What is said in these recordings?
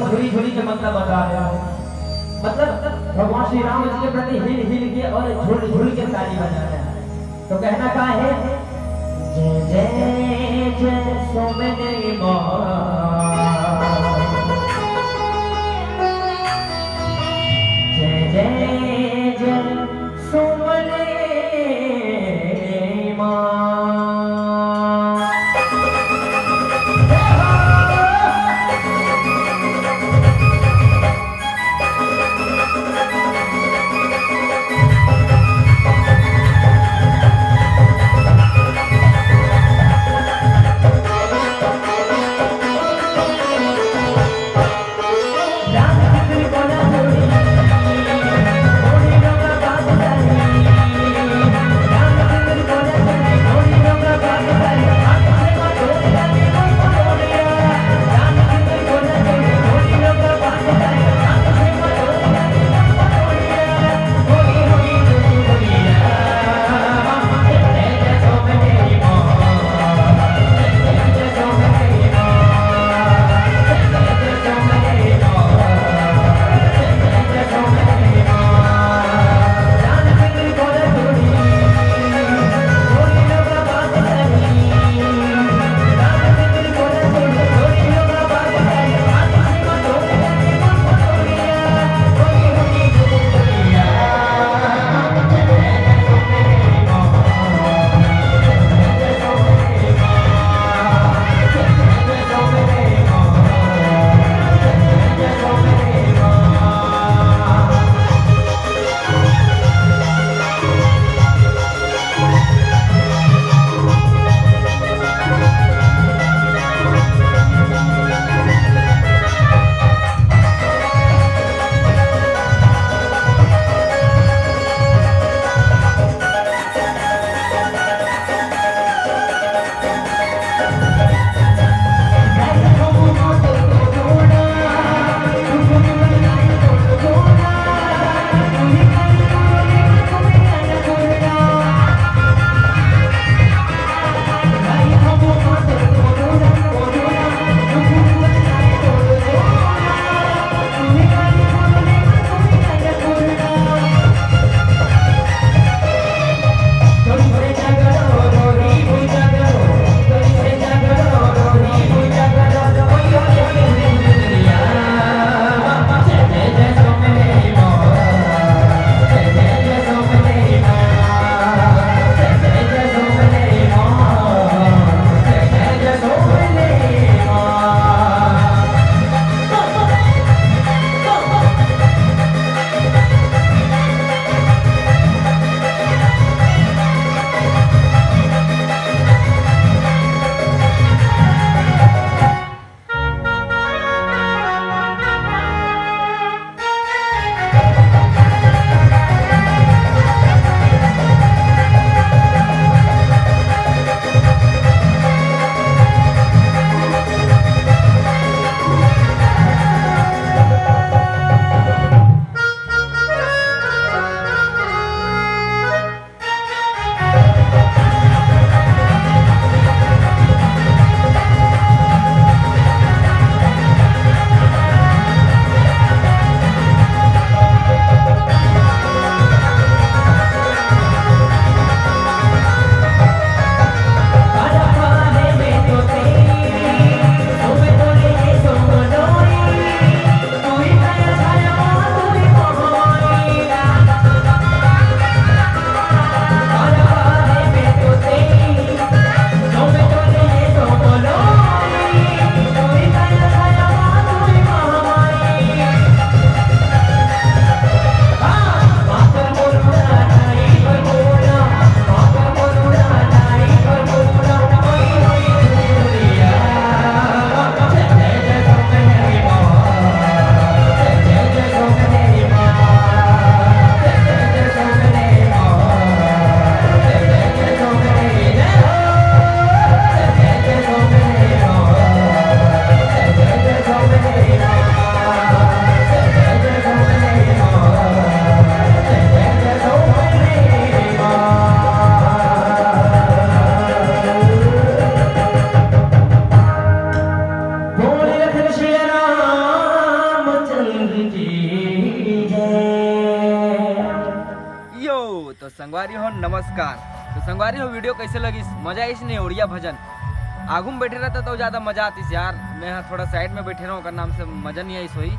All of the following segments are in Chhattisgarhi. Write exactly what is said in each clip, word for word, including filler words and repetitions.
झूली झूली के मतलब बता रहे हो। मतलब भगवान श्री राम जी के प्रति हिल हिल के और झूल झूल के ताली बजा रहे हैं। तो कहना का है? जय जय जय सुमन माँ, जय जय जय सुमन माँ। संगवारी हो, नमस्कार। तो संगवारी हो, वीडियो कैसे लगिस? मजा आइस नहीं? ओड़िया भजन आगू में बैठे रहता तो ज्यादा मजा आतिस यार। मैं यहाँ थोड़ा साइड में बैठे रहूँ, ओकर नाम से मजा नहीं आइस होई।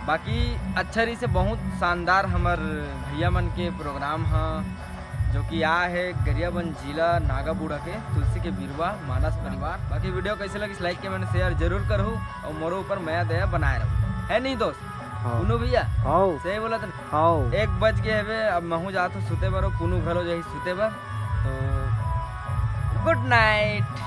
बाकी अच्छा रहिस हे, बहुत शानदार हमर भैया मन के प्रोग्राम ह, जो कि आ है गरियाबंद जिला नागाबूढ़ा के तुलसी के बिरवा मानस परिवार। बाकी वीडियो कैसे लगिस, लाइक, कमेंट, शेयर जरूर करहू और मोरो ऊपर मया दया बनाए रहू, है नहीं दोस्त? हाँ। उन्नू भैया, हाँ। सही बोला तन। हाँ। एक बज के हवे, अब महू जात हूँ सुते बर, और पुनू घलो जाही सुते बर। तो गुड नाइट।